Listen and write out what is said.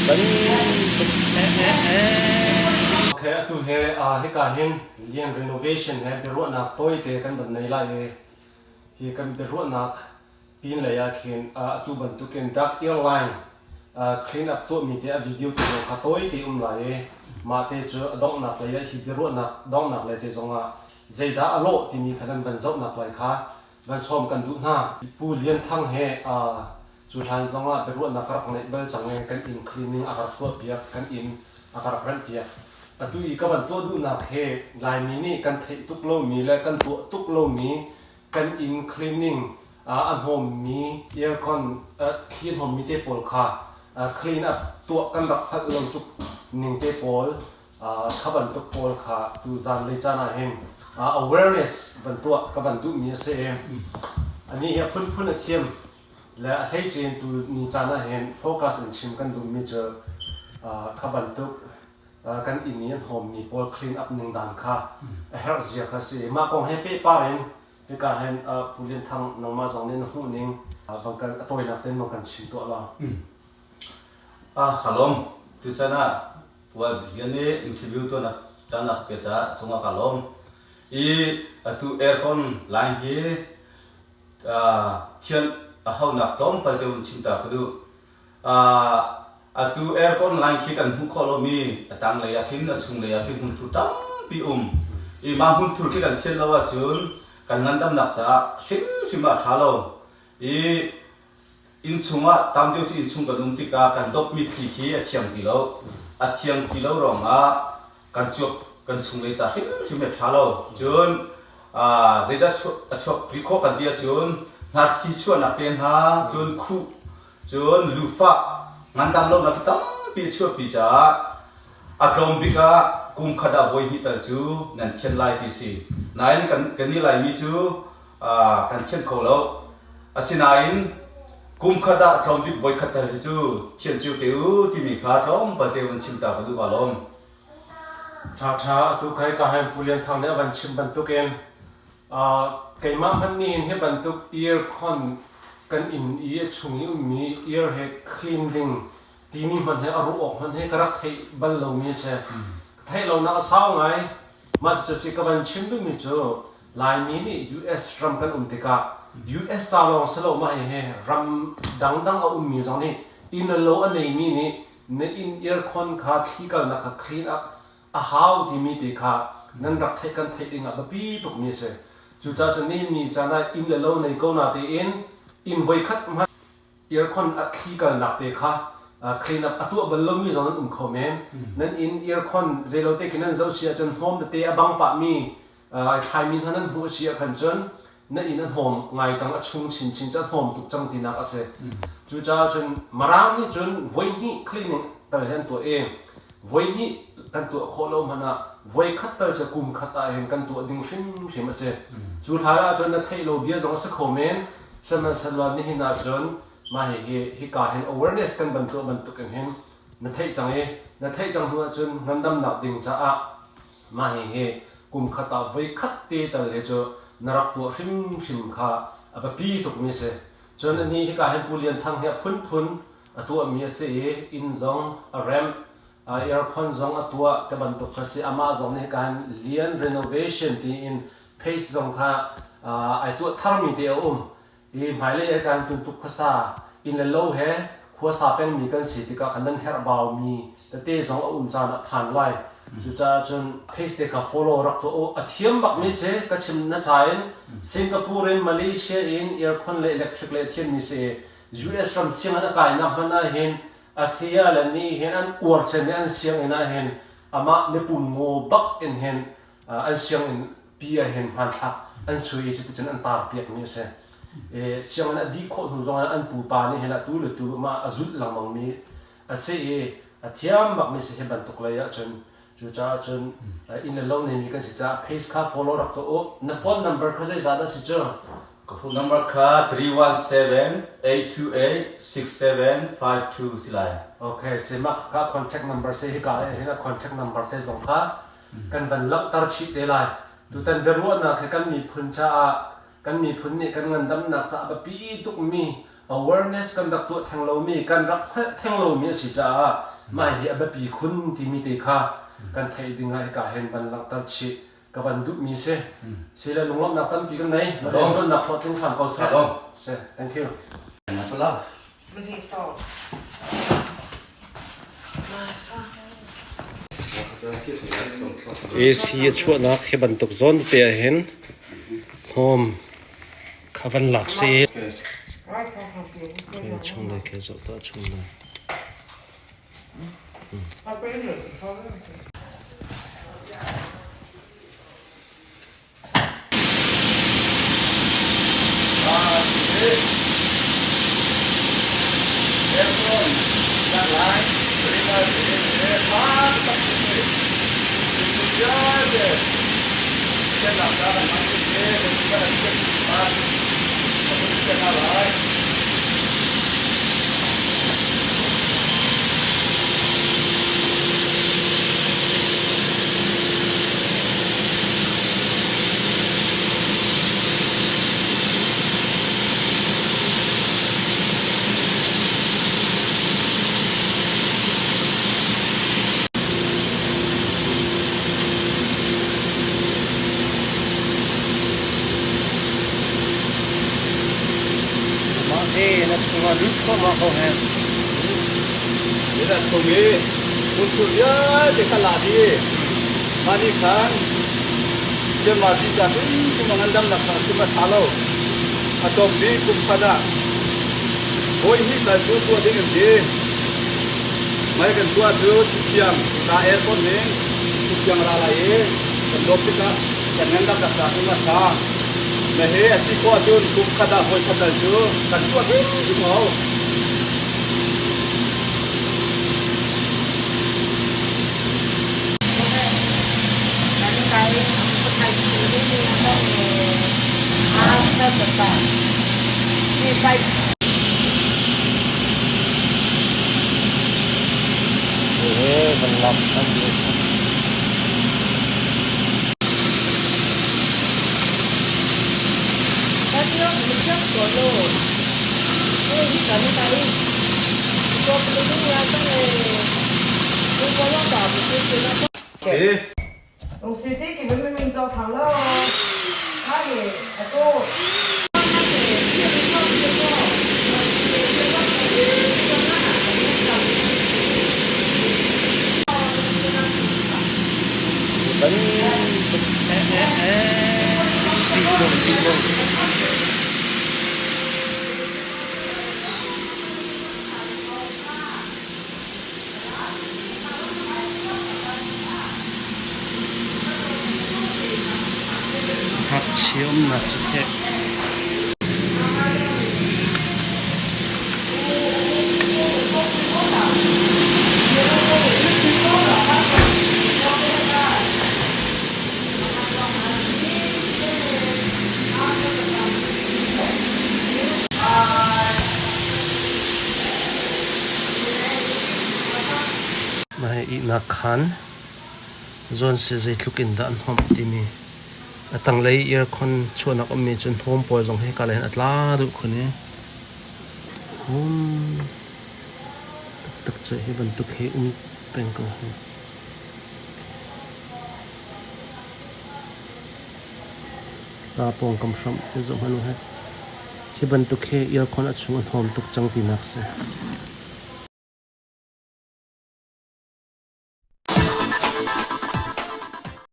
bantuk eh eh eh. Okay, atu he hika hin lian renovation he biaruahnak tawite kan van nei lai i hi kan biaruahnak pin lei ah khin atu bantukin Dark Airline clean up tuahmi te a video te zong kha tawite um lai i mah te cu a donghnak lei ah hi biaruahnak donghnak lei te zongah zeidah a lawh timi kha nan van zohnak lai kha van sawm kan duh hna. Pu Lian Thang he cu hlan zongah biaruahnak ka rak ngeih bal cang i kan inn cleaning a ka rak tuahpiak, kan inn a ka rak remhpiak. Atu i ka van tuah duhnak he Laimi nih kan theih tuk lomi le kan tuah tuk lomi kan inn cleaning a hnawmmi aircon thli a hnawmmi te pawl kha clean up tuah kan rak hngalh lo tuk ning te pawl kha bantuk pawl kha tu zanlei caan ah hin awareness van tuah ka van duhmi a si i anih hi a phunphun a thiam le a hleice tu ni caan ah hin focus in chim kan duhmi cu kha bantuk kan inn i an hnawmmi pawl clean up ning dan kha a herh zia kha si. Mah kong he pehpar in hika hin Pu Lian Thang, nangmah zong nih na hmuh ning van kan a tawinak tein van kan chim tuah law. Ah ka lawm. Tuchan ah Pual Lian nih interview tuahnak caan a ka pe caah cungah ka lawm. I atu aircon line hi thian a haunak tlawmpal te un chim ta ka duh. Atu aircon line khi kan hmuh khawh lomi a tanglei ah khin a chunglei ah khin hmunthur tampi um. I mah hmunthur khi kan thianh lo ahcun kan ngandamnak caah hrimhrim ah a ṭha lo. I innchung ah tam deuh cu innchung kan um tikah kan dawpmi thli khi a thiang ti lo. A thiang ti lo ruangah kan cuap kan chunglei ca hrimhrim a ṭha lo. Cun zeidah a chuak rih khawh kan ti ahcun hnarthi chuahnak te hna, cun khuh, cun lufah, ngandam lonak hi tampi a chuahpi caah a tlawm bik ah kum khat ah voi hnih tal cu nan thianh lai ti si. Nain kan kannih Laimi cu kan thianh kho lo. Asinain kum khat ah tlawm bik voi khat tal hi cu thianh cio te u timi kha tlawmpal te vun chim ta ka duh ka lawm. Ṭhaṭha, atu kai ka hen Pu Lian Thang nih a van chim bantukin keimah hmanh nih hin hi bantuk earcon kan inn i a chung i ummi ear he clean ding timi hmanh he a ruh awk hmanh he ka rak theih bal lomi a si. Ka theih lonak a sau ngai. Mah cucu si ka van chim duhmi cu Laimi nih US ram kan um tikah US ca lawng si lo, mah hihi ram dangdang a ummi zong nih inn le lo a neimi nih na inn aircon kha thli kalnak kha clean up a hau timi te kha nan rak theih kan theih ding ah biapi tukmi a si. Cucaah cun nihin ni caan ah inn le lo nei ko na tein inn voikhat hmanh aircon a thli kalnak te kha clean up a tuah bal lomi zong nan um kho men. Nan inn aircon zeilo te khi nan zoh si ahcun hnawm tete a bang pahmi ai thlaimi hna nan hmuh a si ahkhan cun na inn a hnawm ngai cang, a chung chinchin cu a hnawm tuk cang tinak a si. Cucaah cun Mirang nih cun voihnih cleaning tal hi an tuah i voihnih kan tuah khawh lo hmanh ah voikhat tal cu kum khat ah hin kan tuah ding hrimhrim a si. Cu hlan ah cun na theih lo bia zong a si kho men, sihmanhsehlaw nihin ah cun mah hihi hika hin awareness kan van tuah bantuk in hin na theih cang i na theih cang hnu ah cun ngandamnak ding caah mah hihi kum khat ah voikhat te tal hi cu na rak tuah hrimhrim kha a biapi tukmi a si. Cun anih hika hin Pu Lian Thang hi a phunphun a tuahmi a si i inn zong a remh, aircon zong a tuah te bantuk kha si. Amah zong nih hika hin Lian Renovation tiin page zong kha ai tuah tharmi te a um. I hmailei ah kan tuntuk khuasa inn le lo he khuasa pengmi kan si tikah khan nan herhbaumi tete zong a um caan a phan lai. Cucaah cun page te kha follow rak tuah u. A thiam bakmi si ka chim na ca in Singapore in Malaysia in aircon le electric le a thiammi si i US ram sianginn a kainak hmanh ah hin a saya le nih hin an uar cem i an sianginn ah hin amah mipum ngaw bak in hin an sianginn pi ah hin hmanthlak an sui i cuticun an tar piakmi a si. Sianginn a dih khawh hnu zongah an pupa nih hin atu le tu mah a zulh lengmangmi a si i a thiam bakmi si hi bantuk lei ahcun. Cucaah cun inn le lo neimi kan si caah page kha follow rak tuah u. Na phone number kha zeizah dah si cu? Ka phone number kha 317-828-6752 si lai. Okay, si mah kha contact number si hika hin a contact number te zong kha kan van langhter chih te lai. Tutan biaruahnak hi kan miphun caah, kan miphun nih kan ngandamnak caah biapi tukmi awareness kan rak tuah theng lomi, kan rak hngalh theng lomi a si caah. Mah hi a biapi khun timi te kha kan theih ding ah hika hin van langhter chih ka van duhmi si. Si le lunglawmhnak tampi kan nei. Na rianṭuannak hlawhtling hram ko seh. Si, thank you. AC a chuahnak hi bantuk zawn te ah hin hnawm kha van lak si. Chunglei khi zoh tuah chunglei. Mah hi na chungah lut thluahmah ko hen. Na chung i hmunthur vialte kha la dih. Mah nih khan Ciammar ti ca hrimhrim a ngandamnak kha hrim a ṭha lo. A tlawm bik kum khat ah voi hnih tal cu tuah ding an ti. Mei kan tuah cu thithiang hika airport ning thithiang ra lai i kan dawp tikah kan ngandamnak ca hrim a ṭha. Na he a si khawh ahcun kum khat ah voi khat tal cu kan tuah hrimhrim ko. He van lak an Ngakchia umnak cu kheh. Mah hi ihnak khaan zawn si zeitluk in dah an hnomh timi a tanglei aircon chuahnak ummi cu hnawm pawl zong hika lei hin a tla duh khun i hum taktak cu hi bantuk hi um peng ko hi. Pa pawngkam hramh hi zoh hmanh u heh. Hi bantuk hi aircon a chung a hnawm tuk cang tinak si.